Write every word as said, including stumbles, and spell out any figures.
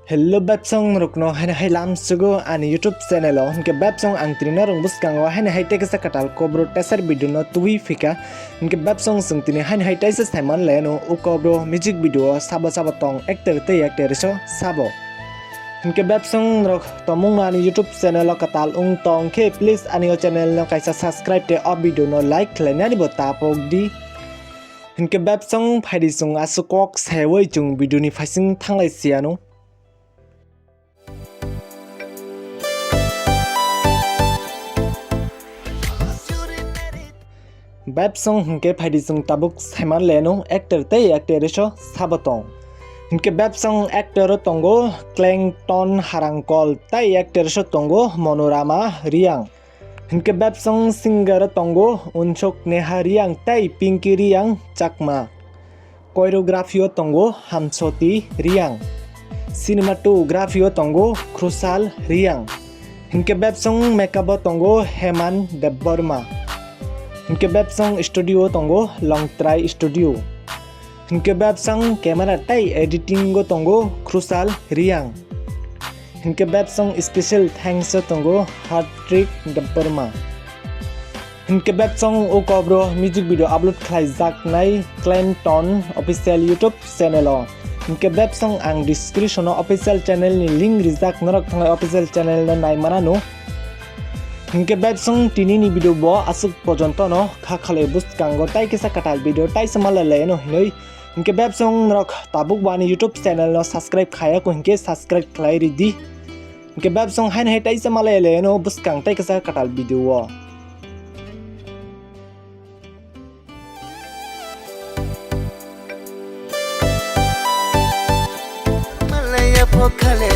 Hello bebsong rokno haino hai lamsugo ani YouTube channel o. Hinkhe bebsong ang tini norok bwskango haino hai tei kisa kwtal kobro teser video no tubui phika. Hinkhe bebsong chwng tini haino hai teisa saiman leno o kobro music video o sabo sabo tong actor tei actress o sabo. Hinkhe bebsong rok tomung ani YouTube channel o kwtal wng tong khe please ani o channel no kaisa subscribe tei o video no like khlainani bo tapok di. Hinkhe bebsong phaidi chwng aswk kok saiwi chwng video ni phaising thanglai siyanu. Bebsong hinkhe phaidi chwng tabuk saiman leno actor tei actress o sabo tong. Hinkhe bebsong actor o tongo Clayton Harangkol tei actress o tongo Monorama Riang. Hinkhe bebsong singer o tongo Unsuk Neha Riang tei Pinky Riang Chakma. Choreography o tongo Hamsoti Riang. Cinematography o tongo Khrusal Riang. Hinkhe bebsong makeup o tongo Heman Debbarma. Hinkhe bebsong studio o tongo Longtrai Studio. Hinkhe bebsong camera tei editing o tongo Khrusal Riang. Hinkhe bebsong special thanks o tongo Hartrik Debbarma. Hinkhe bebsong o kobro music video upload khlaijaknai Clayton official YouTube channel o. Hinkhe bebsong ang description o official channel ni link rijak, norok thanglai official channel no nai mananu. Hinkhe bebsong tini ni video bo aswk pojonto no kha khalai bwskango tai kisa kwtal video taisa malai laino hinwi. Hinkhe bebsong norok tabuk bo ani YouTube channel no subscribe khaya ko hinkhe subscribe khlai ridi. Hinkhe bebsong haino hai taisa malai laino bwskang tai kisa kwtal video o. Malaya phokhale